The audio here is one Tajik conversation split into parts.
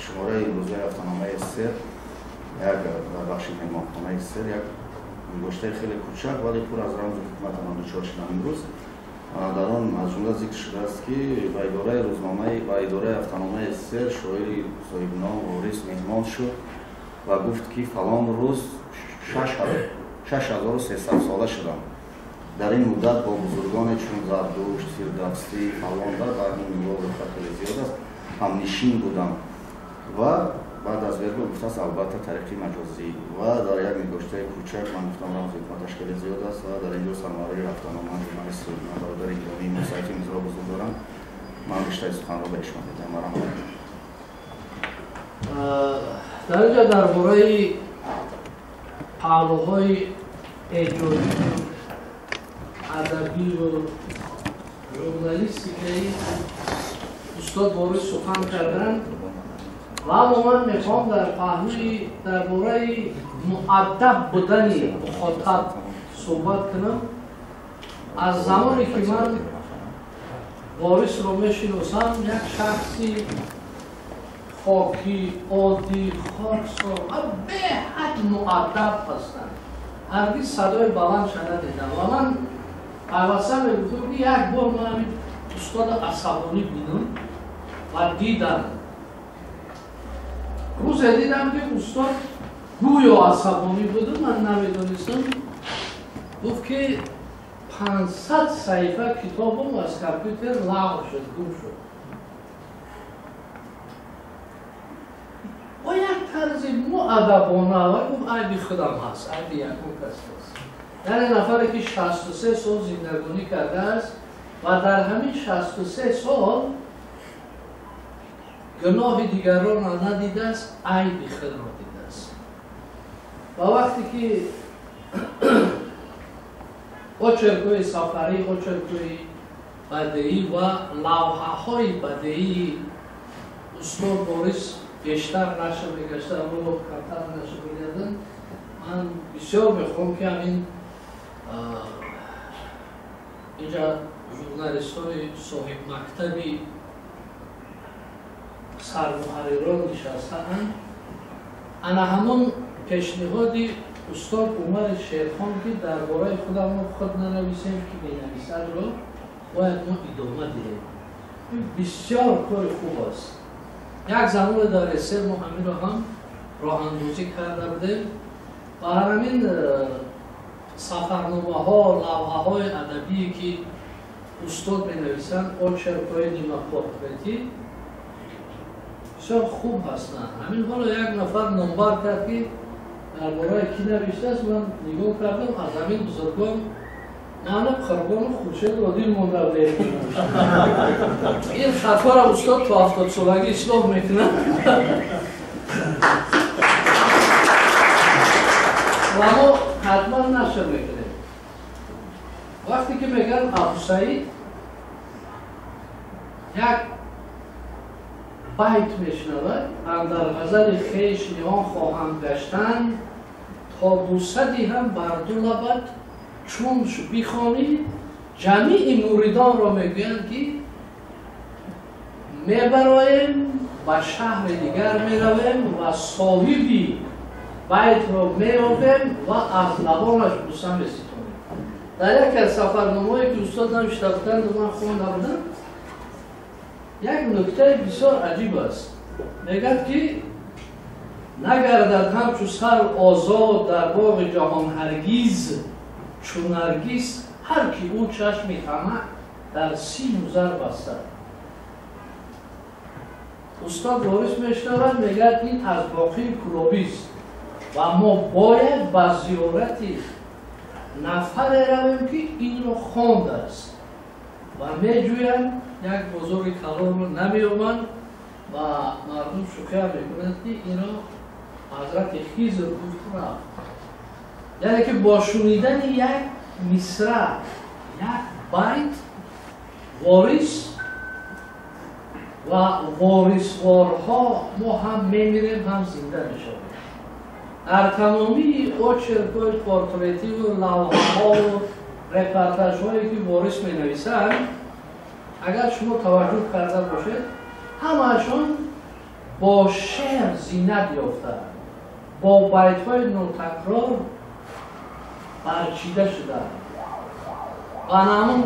Шумораи имрӯзаи ҳафтаномаи СССР як дар бахши меҳмонхонаи СССР як нигоштаи хеле кӯчак, вале пур аз рамзу ҳикмат ман дучор шудам имрӯз. Дар он аз ҷумла зикр шудааст, ки ба идораи рӯзномаи ба идораи ҳафтаномаи СССР шоири соҳибном Ворис меҳмон шуд ва гуфт, ки фалон рӯз 6300 сола шудам. Дар ин муддат бо бузургоне чун Зардушт, Фирдавсӣ, фалон ва ин нигоҳ хеле зиёд аст, ҳамнишин будам. Ва баъд аз вергул гуфтааст, албатта тариқи маҷозӣ. Ва дар як нигоштаи кӯчак ман гуфтам, рамзи ҳикматаш хеле зиёд аст ва дар инҷо сармуҳаррири ҳафтанома, журналист бародари гиромии мо Сайфи Мирзо ҳузур доранд. Ман риштаи суханро ба эшон медиҳам. Марҳамат. Дар инҷо дар бораи паҳлӯҳои эҷодӣ, адабию журналистикаи устод Ворис сухан кардан ва аммо ман мехоҳам дар паҳлӯи дар бораи муаддаб будани мухотаб суҳбат кунам. Аз замоне ки ман Ворисро мешиносам, як шахси хокӣ, оддӣ, хоксор ва беҳад муаддаб ҳастанд. Ҳаргиз садои баландша надидам ва ман пайваста мегуфтам, ки як бор ман ҳамин устода асабонӣ бинам ва дидам. Рӯзе дидам, ки устод гӯё асабонӣ буду, ман намедонистам. Гуфт, ки 500 саҳифа китобам аз компютер лағв шуд, гум шуд. Бо як тарзи муаддабона ва гуфт, айби худам ҳаст, айби ягон кас нест. Яъне нафаре ки 63 сол зиндагонӣ кардааст ва дар ҳамин 63 сол гуноҳи дигаронро надидааст, айби худро дидааст. Ва вақте ки очеркҳои сафарӣ, очеркҳои бадеӣ ва лавҳаҳои бадеии устод Ворис бештар нашр мегаштанд, ро камтар нашр мегарданд, ман бисёр мехоҳам, ки ҳамин инҷа журналистҳои соҳибмактаби сармуҳаррирон нишастаанд. Ана ҳамон пешниҳоди устод Умари Шерхон, ки дар бораи худамон худ нанависем, ки менависадро бояд мо идома диҳем. Ин бисёр кори хуб аст. Як замоне дар СССР мо ҳаминро ҳам роҳандозӣ карда будем ва ҳамин сафарномаҳо, лавҳаҳои адабие, ки устод менависанд, очеркҳои нимапортретӣ бисёр хуб ҳастанд. Ҳамин ҳоло як нафар номбар кард, ки дар бораи кӣ навиштааст. Ман нигоҳ кардам, аз ҳамин бузургон мана Қурбону Хуршед Одил монда. Ин хаторо устод то 70-солагӣ ислоҳ мекунад ва мо ҳатман нашр мекунем. Вақте ки мегӯянд Абусаид, як байт мешунавад: андар ғазали хеш ниҳон хоҳам гаштан, то бӯса диҳам бар ду лабат чун бихонӣ. Ҷамъи муридонро мегӯянд, ки мебароем, ба шаҳри дигар меравем ва соҳиби байтро меёбем ва аз лабонаш бӯса меситонем. Дар яке аз сафарномаҳое, ки устод навишта буданд, ман хонда будам, як нуктаи бисёр аҷиб аст. Мегӯяд, ки нагардад ҳамчу сарв озод дар боғи ҷаҳон ҳаргиз, чу Наргиз ҳар ки ӯ чашми тамаъ дар симу зар бастад. Устод Ворис мешунавад, мегӯяд, ин аз боқии Кӯлобист ва мо бояд ба зиёрати нафаре равем, ки инро хондааст. Ва меҷӯянд, як бозори калонро намеёбанд ва мардум шӯхия мекунанд, ки инро ҳазрати Хизр гуфт, рафт. Яъне ки бо шунидани як мисра, як байт, Ворис ва ворисворҳо мо ҳам мемирем, ҳам зинда мешавем. Дар тамомии очеркҳои портретиву лавҳаҳову репортажҳое, ки Ворис менависанд, агар шумо таваҷҷӯҳ карда бошед, ҳамаашон бо шеър зинат ёфтаанд, бо байтҳои нотакрор барчида шудаанд. Ва ҳамон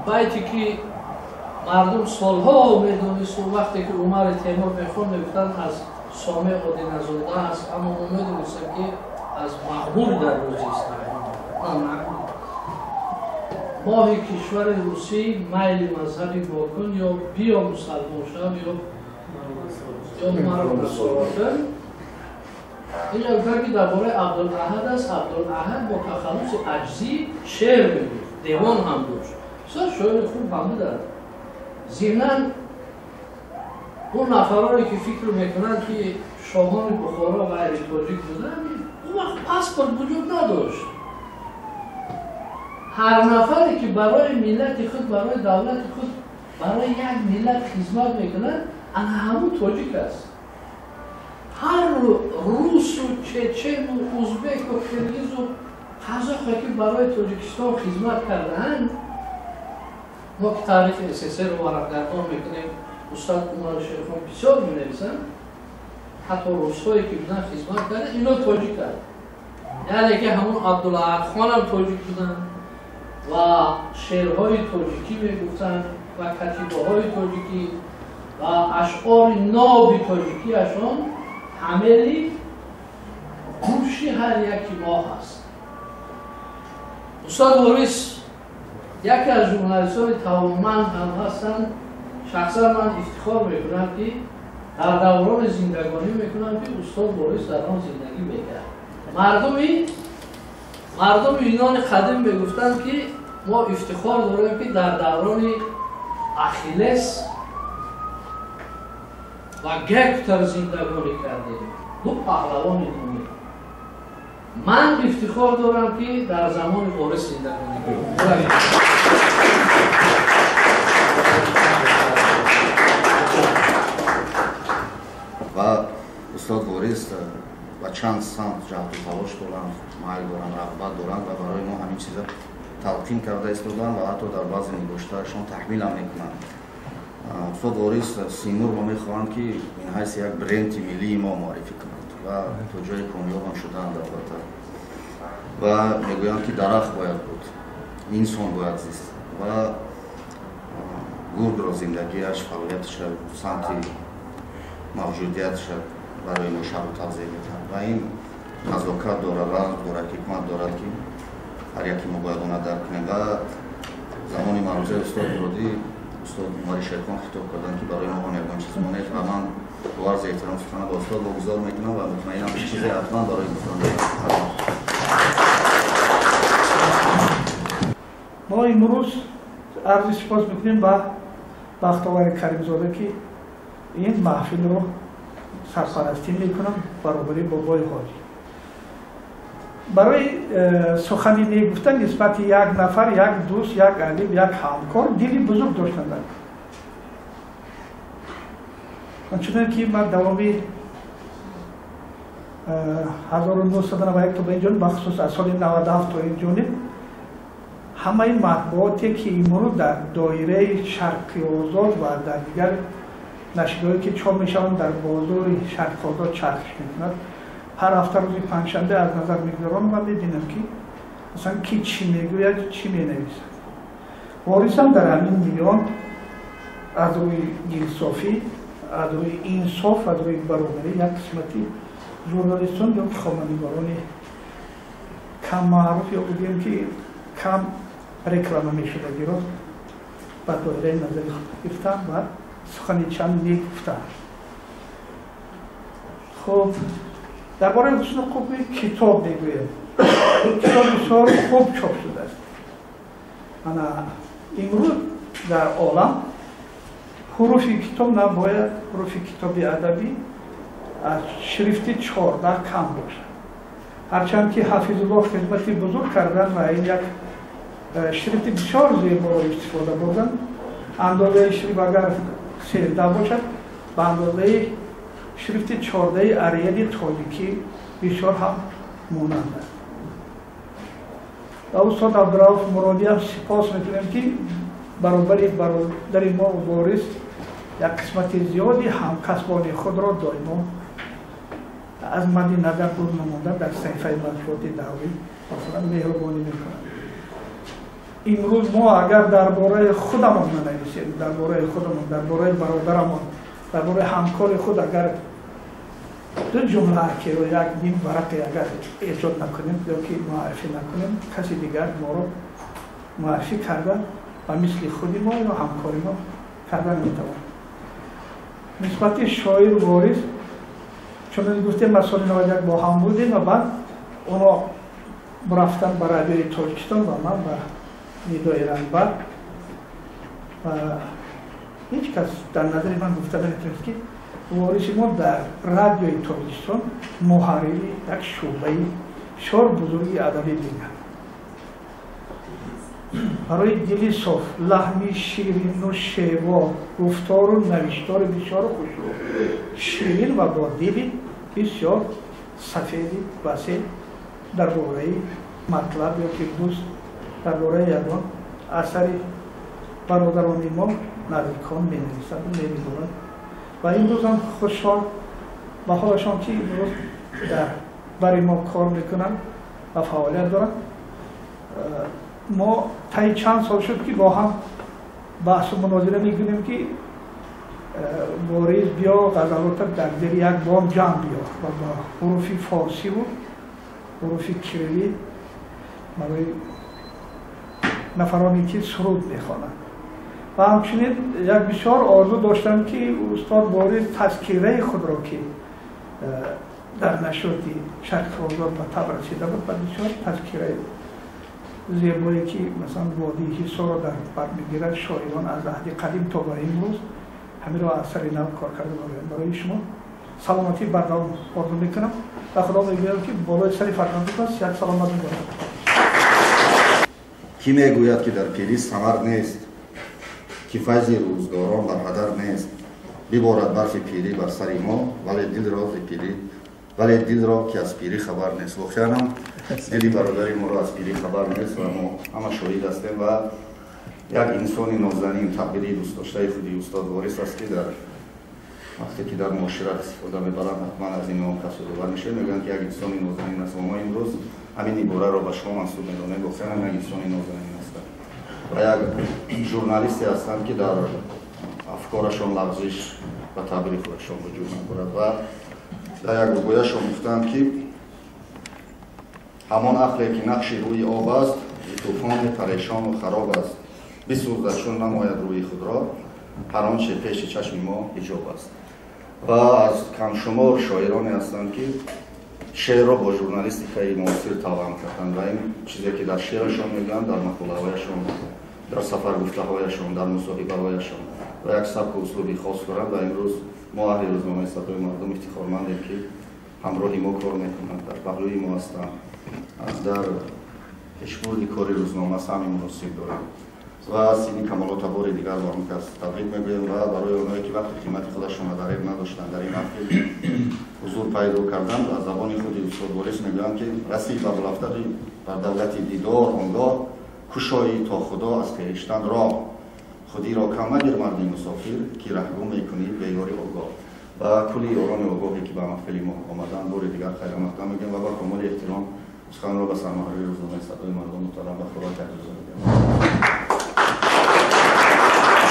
байте ки мардум солҳо медонисту вақте ки Умари Темур мехонд, мегуфтанд аз Соме Одиназода аст, аммо мо медонистем ки аз Мағмур дар рӯзист. Моҳи кишвари русӣ майли мазҳаби бокун ё биё мусалмон шав ё маро насоро кун. Инҷо гуфтанд ки дар бораи Абдулаҳад аст. Абдулаҳад бо тахаллуси аҷзӣ шеър мегуфт, девон ҳам дошт, бисёр шоири хуб ҳам буданд. Зимнан он нафароне ки фикр мекунанд ки шоҳони Бухоро ғайри тоҷик буданд, он вақт паспорт вуҷуд надошт. Ҳар нафаре ки барои миллати худ, барои давлати худ, барои як миллат хизмат мекунад, ана ҳамун тоҷик аст. Ҳар русу, чечену, узбеку, қирғизу, қазоқе ки барои Тоҷикистон хизмат кардаанд, мо ки таърихи СССР-ро варақгардон мекунем, устод Умар Шерхон бисёр менависанд, ҳатто русҳое ки буданд хизмат карданд, ино тоҷиканд. Яъне ки ҳамун Абдулаҳадхонам тоҷик буданд ва шеърҳои тоҷикӣ мегуфтанд ва катибаҳои тоҷикӣ ва ашъори ноби тоҷикиашон ҳамели гӯши ҳар яки мо ҳаст. Устод Ворис яке аз журналистони тавонманд ҳам ҳастанд. Шахсан ман ифтихор мекунам ки дар даврони зиндагонӣ мекунам ки устод Ворис дар он зиндагӣ мекард. Мардуми Юнони қадим мегуфтанд ки мо ифтихор дорем ки дар даврони Ахиллес ва Гектор зиндагонӣ кардем, ду паҳлавони дунё. Ман ифтихор дорам ки дар замони Ворис зиндагонӣ кардам. Ва устод Ворис ба чанд самт ҷаҳду талош доранд, майл доранд, рағбат доранд ва барои мо ҳамин чиза талқин карда истоданд ва ҳатто дар баъзе нигоштаашон таҳмилам мекунанд. Устод Ворис Симурро мехоҳанд ки мин ҳайси як бренди миллии мо муаррифӣ кунанд ва то ҷое комёбам шудаанд албатта. Ва мегӯянд ки дарахт бояд буд, инсон бояд зист ва гургро зиндагиаш, фаъолияташа, самти мавҷудияташа барои мо шарҳу тавзеҳ медиҳад ва ин назокат дорад, рамз дорад, ҳикмат дорад ки ҳар яке мо бояд она дарк кунем. Ва замони маърузаи устод Муродӣ устод Умари Шерхон хитоб карданд ки барои мо ҳам ягон чиз монед ва ман бо арзи эҳтиром сухана ба устод вогузор мекунам ва мутмаинам ки чизе ҳатман барои гуфтан дорад. Мо имрӯз арзи сипос мекунем ба Бахтовари Каримзода ки ин маҳфилро сарпарастӣ мекунам баробари бобои ҳоҷӣ. Барои сухани нек гуфтан нисбати як нафар, як дӯст, як алиб, як ҳамкор дили бузург доштанд. Ончунон ки ман давоми 1991 то ба ин ҷониб, бахусус аз соли 97 то ин ҷониб, ҳамаи матбуоте ки имрӯз дар доираи Шарқи Озод ва дар дигар нашриҳое ки чоп мешаванд дар бозори Шарқи Озод чархиш мекунад, ҳар ҳафта рӯзи панҷшанбе аз назар мегузарам ва мебинам ки масалан ки чӣ мегӯяд, чӣ менависад. Ворисам дар ҳамин миён аз рӯи дилсофӣ, аз рӯи инсоф, аз рӯи баробарӣ як қисмати журналистон ё хонандагони кам маъруф ё бигӯем ки кам реклама мешудагиро ба доираи назари худ гирифтам ва сухани чанд нек гуфтам. Хуб, дар бораи ҳусну қубҳи китоб мегӯем. Китоб бисёр хуб чоп шудааст. Ана имрӯз дар олам ҳуруфи китоб набояд ҳуруфи китоби адабӣ аз шрифти 14 кам бошад. Ҳарчанд ки Ҳафизуллоҳ хизмати бузург карданд ва ин як шрифти бисёр зеборо истифода бурданд. Андозаи шрифт агар 13 бошад, ба андозаи шрифти 14 Ариели тоҷикӣ бисёр ҳам монанд аст. Ва устод Абдурауф Муродиам сипос мекунем ки баробари бародари мо Ворис як қисмати зиёди ҳамкасбони худро доимо аз мадди назар дур намонда дар саҳифаи матбуоти даврӣ масалан меҳрубонӣ мекунанд. Имрӯз мо агар дар бораи худамон нанависем, дар бораи худамон, дар бораи бародарамон, дар бораи ҳамкори худ агар ду ҷумла ки як ним варақе агар эҷод накунем ё ки муаррифӣ накунем, каси дигар моро муаррифӣ карда ва мисли худи мо ё ҳамкори мо карда наметавонад. Нисбати шоир Ворис, чун гуфтем, ма соли 91 бо ҳам будем ва баъд оно рафтан ба Радиои Тоҷикистон ва ман ба Нидои Ранбар, ва ҳеҷ кас дар назари ман гуфта наметавонист, ки Вориси мо дар Радиои Тоҷикистон муҳаррири як шӯъбаи бисёр бузурги адабӣ бинад. Барои дили соф, лаҳни ширину шево, гуфтору навиштори бисёр хушрӯ, ширин ва бо дили бисёр сафеди васеъ дар бораи матлаб ё ки дӯст, дар бораи ягон асари бародарони мо наздикон менависад менигорад. Ва имрӯзам хушҳол ба ҳолашон, ки имрӯз дар бари мо кор мекунанд ва фаъолият доранд. Мо таи чанд сол шуд, ки бо ҳам баҳсу мунозира мекунем, ки Ворис, биё ғазалота дар зери як бом ҷамъ биёр ва бо ҳуруфи форсиву ҳуруфи кирилӣ барои нафароне, ки суруд мехонанд. Ва ҳамчунин як бисёр орзу доштам, ки устод Борис тазкираи худро, ки дар нашриёти Шарқи Озод ба таб расида буд, ва бисёр тазкираи зебое, ки масалан водии Ҳисорро дар бар мегирад, шоирон аз аҳди қадим то ба имрӯз, ҳаминро аз сари нав кор карда барои шумо саломатӣ бардавом орзу мекунам ва Худо мегӯям, ки болои сари фарзандатон сиҳат саломат мебошад. Кӣ мегӯяд, ки дар пирӣ самар нест, ки файзи рӯзгорон бар ҳадар нест? Биборад барфи пирӣ бар сари мо, вале дилро зи пирӣ, вале дилро ки аз пирӣ хабар нест. Воқеанам дили бародари моро аз пирӣ хабар нест ва мо ҳама шоҳид ҳастем. Ва як инсони нозанин, таъбири дӯстдоштаи худи устод Ворис аст, ки дар вақте ки дар муошират истифода мебаранд, ҳатман аз ин ном кас ёдовар мешавад, мегӯянд, ки як инсони нозанин аст. Ва мо имрӯз ҳамин ибораро ба шумо мансуб медонем. Воқеан як инсони нозанин ҳастанд ва як журналисте ҳастанд, ки дар афкорашон лағзиш ба таъбири худашон вуҷуд надорад. Ва дар як рубояшон гуфтанд, ки ҳамон ақле, ки нақши рӯи об аст, зи тӯфони парешону хароб аст, бисӯзад, чун намояд рӯи худро ҳар он че пеши чашми мо ҳиҷоб аст. Ва аз камшумор шоироне ҳастанд, ки шеърро бо журналистикаи муосир тавъам карданд ва ин чизе, ки дар шеърашон мегӯянд, дар мақолаҳояшон, дар сафаргуфтаҳояшон, дар мусоҳибаҳояшон ва як сабку услуби хос доранд. Ва имрӯз мо, аҳли рӯзномаи Садои мардум, ифтихормандем, ки ҳамроҳи мо кор мекунанд, дар паҳлӯи мо ҳастанд, дар пешбурди кори рӯзнома саҳми муносиб доранд. Ва синни камолота бори дигар ба он кас табрик мегӯем ва барои онҳое, ки вақти қимати худашонро дареғ надоштанд, дар ин маҳфил ҳузур пайдо карданд, аз забони худи устод Борис мегӯянд, ки расид бар давлати дидор, он гоҳ кушоӣ то Худо аз хештан роҳ, худиро кам магир, марди мусофир, ки раҳгум мекунӣ беёри огоҳ. Ва кулли ёрони огоҳе, ки ба маҳфили мо омаданд, бори дигар хайрамақдам мегӯям ва ба камоли эҳтиром суханро ба сармуҳаррири рӯзномаи Садои мардум муҳтарам Бахтовар Каримзода медиҳам.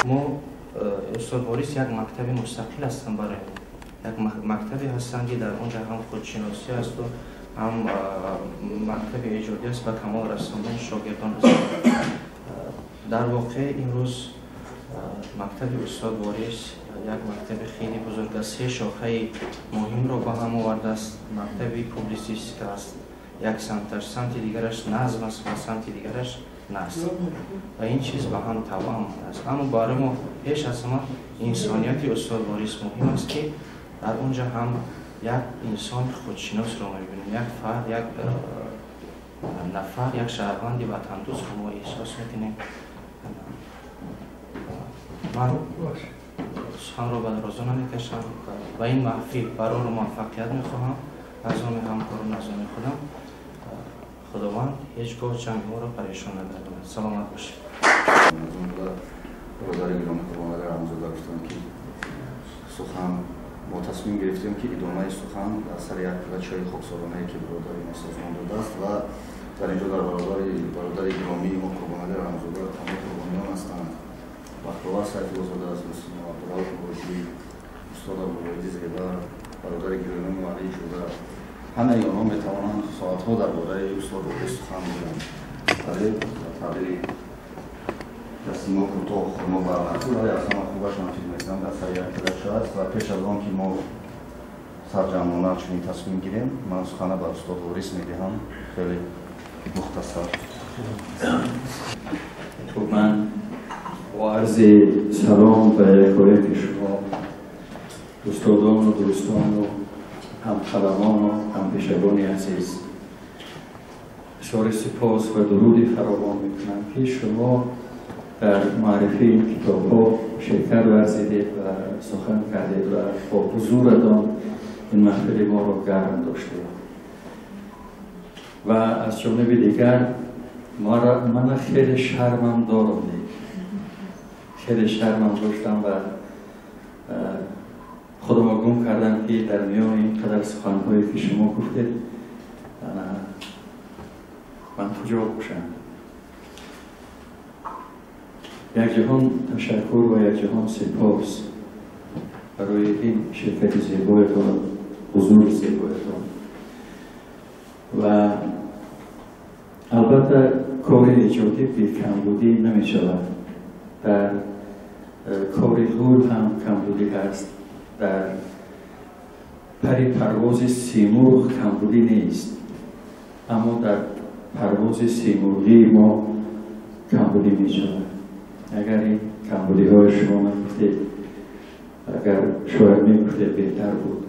Мо устод Борис як мактаби мустақил ҳастанд барои мо, як мактабе ҳастанд, ки дар он ҷо ҳам худшиносӣ ҳасту ҳам мактаби эҷодӣ аст, ба камол расондани шогирдон аст. Дар воқеъ имрӯз мактаби устод Борис як мактаби хеле бузург аст, се шохаи муҳимро ба ҳам овардааст. Мактаби публитсистика аст як самташ, самти дигараш назм аст ва самти дигараш наср, ва ин чиз ба ҳам тавъам аст. Аммо барои мо пеш аз ҳама инсонияти устод Борис муҳим аст, ки дар он ҷо ҳам як инсони худшиносро мебинем, як фард, як нафар, як шаҳрванди ватандӯстро мо эҳсос мекунем. Ман суханро ба дарозо намекашам. Ба ин маҳфил барору муваффақият мехоҳам аз номи ҳамкорон, аз номи худам. Худованд ҳеҷ гоҳ ҷангҳоро парешон нагардонад. Саломат бошед. Бародари гиромӣ Қурбоналӣ Раҳмзода гуфтанд, ки сухан мо тасмим гирифтем, ки идомаи сухан дар сари як пила чойи хоксоронае, ки бародари мо созмон додааст ва дар инҷо дар баробари бародари гиромии мо Қурбоналӣ Рамзода тамоми қурбониён ҳастанд. Бахтовар Сайфуллозода аз Муслим, Абдурауф Воҳидӣ, устод Абдувоҳиди Зебар, бародари гиромии мо Алии Ҷуда, ҳамаи онҳо метавонанд соатҳо дар бораи устод Ворис сухан гӯянд. Вале ба таъбири дасти мо кӯтоҳ хурмо барнахӯр, вале аз ҳама хубаш ман фикр мекунам дар сари як пила чой аст. Ва пеш аз он ки мо сарҷамъона чунин тасмим гирем, ман сухана ба устод Ворис медиҳам, хеле мухтасар. Хуб, ман бо арзи салом ба якояки шумо устодону дӯстону ҳамқаламону ҳампешагони азиз изҳори сипос ва дуруди фаровон мекунам, ки шумо дар муаррифии ин китобҳо ширкат варзидед ва сухан кардед ва бо ҳузуратон ин маҳфили моро гарм доштед. Ва аз ҷониби дигар мана хеле шармам дорам, хеле шармам доштам ва худамро гум кардам, ки дар миёни ин қадар суханҳое, ки шумо гуфтед, ман куҷо бошам. Як ҷаҳон ташаккур ва як ҷаҳон сипос барои ин ширкати зебоятон, ҳузури зебоятон. Ва албатта кори эҷодӣ бекамбудӣ намешавад. Дар кори ғул ҳам камбудӣ ҳаст, дар пари парвози симурғ камбудӣ нест, аммо дар парвози симурғии мо камбудӣ мешавад. Агар ин камбудиҳои шумо нагуфтед, агар шояд мегуфтед, беҳтар буд,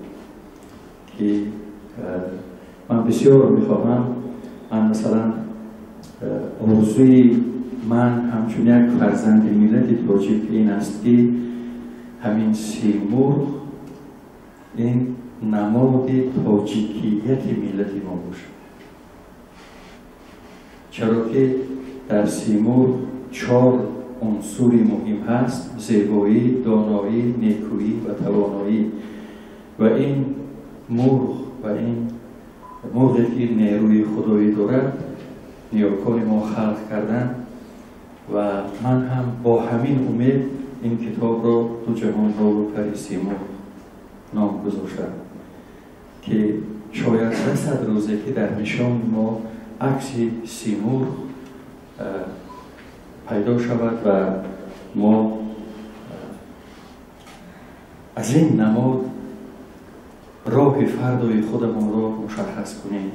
ки ман бисёр мехоҳам. Ман масалан орзуи ман ҳамчун як фарзанди миллати тоҷик ин аст, ки ҳамин симурғ ин намоди тоҷикияти миллати мо бошад, чаро ки дар симурғ чор унсури муҳим ҳаст: зебоӣ, доноӣ, некӯӣ ва тавоноӣ. Ва ин мурғ ва ин мурғе, ки нерӯи худоӣ дорад, ниёкони мо халқ карданд. Ва ман ҳам бо ҳамин умед ин китобро «Ду ҷаҳон болу пари симурғ» ном гузоштам, ки шояд расад рӯзе, ки дар нишони мо акси симурғ пайдо шавад ва мо аз ин намод роҳи фардои худамонро мушаххас кунем,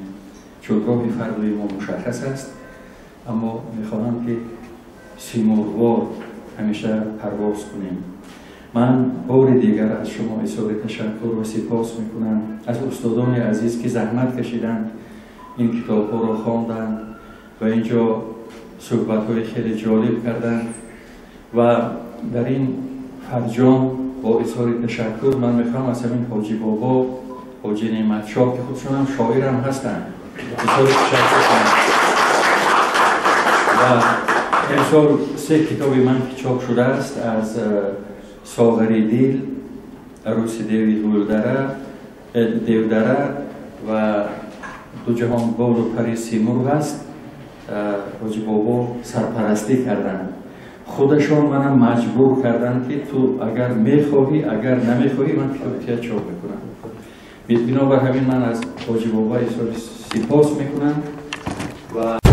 чун роҳи фардои мо мушаххас аст, аммо мехоҳам, ки симурғвор ҳамеша парвоз кунем. Ман бори дигар аз шумо изҳори ташаккур ва сипос мекунам, аз устодони азиз, ки заҳмат кашиданд, ин китобҳоро хонданд ва инҷо суҳбатҳои хеле ҷолиб карданд. Ва дар ин фарҷом бо изҳори ташаккур ман мехоҳам аз ҳамин Ҳоҷи Бобо, Ҳоҷи Неъматшоҳ, ки худшонам шоирам ҳастанд, изҳори ташаккур кунам. Ва امسال سه کتاب من که چاپ شده است، از ساغری دل، عروس دیوی غولدره دیودره و دو جهان بال و پری سیمرغ است، حاجی بابا سرپرستی کردند. خودشان منم مجبور کردند که تو اگر میخواهی اگر نمیخواهی، من کتاب چاپ میکنم. بنابر همین من از حاجی بابا اظهار سپاس میکنم و